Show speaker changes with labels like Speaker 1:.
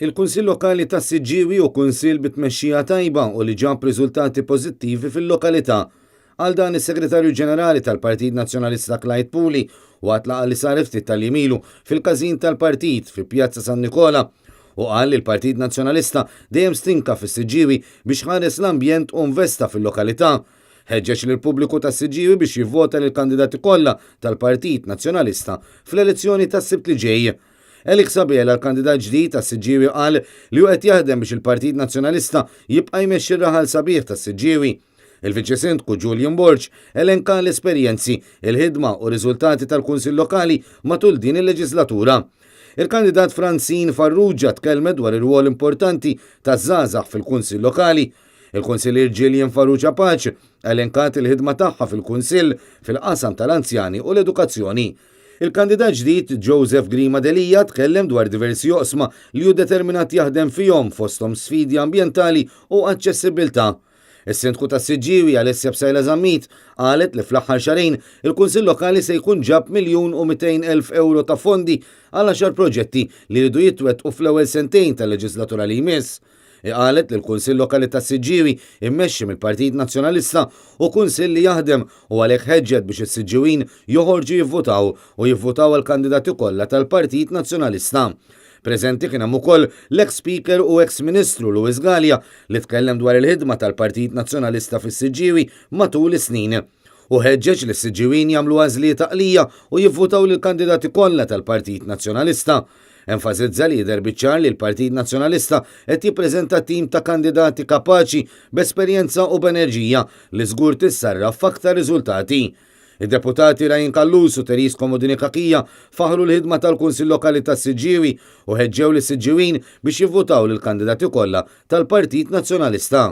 Speaker 1: Il-Kunsill Lokali tas-Siġġiewi hu kunsill bi tmexxija tajba u li ġab riżultati pożittivi fil-lokalità. Qal dan is-Segretarju Ġenerali tal-Partit Nazzjonalista Clyde Puli waqt laqgħa li saret ftit tal-jiem ilu fil-każin tal-partit fi Pjazza San Nikola. Hu qal li l-Partit Nazzjonalista dejjem stinka fis-Siġġiewi biex ħares l-ambjent u nvesta fil-lokalità. Ħeġġeġ lill-pubbliku tas-Siġġiewi biex jivvota lill-kandidati kollha tal-Partit Nazzjonalista fl-elezzjoni tas-Sibt li ġej. Alex Abela, l-kandidat ġdid għas-Siġġiewi qal li hu qed jaħdem biex il-Partit Nazzjonalista jibqa' jmexxi r-raħal sabiħ tas-Siġġiewi. Il-Viċi Sindku Julian Borg elenka l-esperjenzi, il-ħidma u riżultati tal-Kunsill Lokali matul din il-leġislatura. Il-kandidat Francine Farrugia tkellmet dwar ir-rwol importanti taż-żgħażagħ fil-Kunsill Lokali. Il-Kunsillier Gillian Farrugia Pace elenkat il-ħidma tagħha fil-Kunsill fil-qasam tal-anzjani u l-edukazzjoni. Il-kandidat ġdid Joseph Grima Delia tkellem dwar diversi oqsma li hu determinat jaħdem fihom fosthom sfidi ambjentali u aċċessibbiltà. Is-Sindku tas-Siġġiewi Alessia Psaila Zammit qalet li fl-aħħar xahrejn il-Kunsill Lokali se jkun ġab 1,200,000 ewro ta' fondi għal għaxar proġetti li jridu jitwettqu fl-ewwel sentejn tal-leġislatura li jmiss. Hi qalet li l-Kunsill Lokali tas-Siġġiewi immexxi mill-Partit Nazzjonalista hu kunsill li jaħdem u għalhekk ħeġġet biex is-Siġġiwin joħorġu jivvutaw u jivvutaw għall-kandidati kollha tal-Partit Nazzjonalista. Preżenti kien hemm ukoll l-eks Speaker u eks Ministru Louis Galea li tkellem dwar il-ħidma tal-Partit Nazzjonalista fis-Siġġiewi matul is-snin. Hu ħeġġeġ lis-Siġġiwin jagħmlu għażliet għaqlija u jivvutaw lill-kandidati kollha tal-Partit Nazzjonalista. Enfasizza li jidher biċ-ċar li l-Partit Nazzjonalista qed jippreżenta tim ta' kandidati kapaċi, b'esperjenza u b'enerġija li żgur tissarraf f'aktar riżultati. Id-Deputati Ryan Callus u Therese Comodini Cachia faħħru l-ħidma tal-Kunsill Lokali tas-Siġġiewi u ħeġġew lis-Siġġiwin biex jivvutaw lill-kandidati kollha tal-Partit Nazzjonalista.